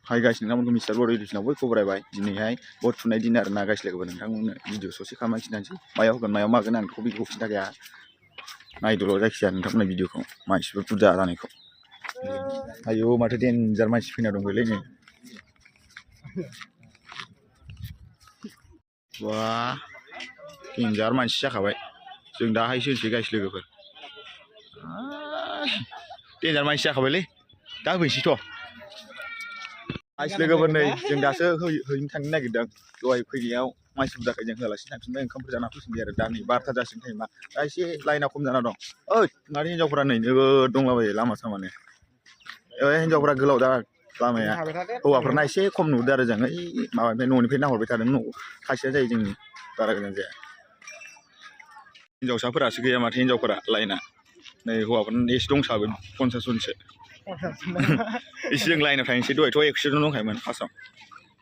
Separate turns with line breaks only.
hi guys नोंथांमोनखौ मिथिसार बर' इडुकेसनाव बयखौबो बरायबाय दिनैहाय भट थुनाय दिन आरो ना गाइस लोगोफोर नोंथांमोननो भिडिअ ससे खालामना खिन्थानोसै मायाव होगोन मायाव मागोन आं बेखौ खिन्था गैया नायदोल' जायखिजाया नोंथांमोननि भिडिअखौ मानसिफोर बुरजा जानायखौ आयौ माथो देन्जार मानसि फैना दंलै नै बा देन्जार मानसि जाखाबाय जों दाहायसो होनोसै गाइस लोगोफोर देन्जार मानसि जाखाबायलै दा होफैनोसैथ' गाइस लोगोफोर नै जों दासो हैनो थांनो नागिरदों दहाय फैनायाव मानसि बुरजाखाय जों होआलासिनो थांफिनबाय ओंखामफोर जाना फैफिनबाय आरो दा नै 12था जासिगोन टाइमा दा एसे लाइना खम जाना दं ओइ माथो हिनजावफोरा नै नोगोद दंलाबायो लामा सामानो हिनजावफोरा गोलाव दा लामाया हौवाफोरना एसे खम नुदों आरो जों ओइ माबानिफ्राय न'निफ्राय नाहरबाय थादों न' खाथिया जायो जोंनि बारा गोजान जाया हिनजावसाफोरासो गैया माथो हिनजावफोरा लाइना नै हौवाफोरना एसे दंसाबो 50 जनसो एसे जों लाइनाव थांनोसै दहायथ' 100 जन दंखायोमोन फार्स्टआव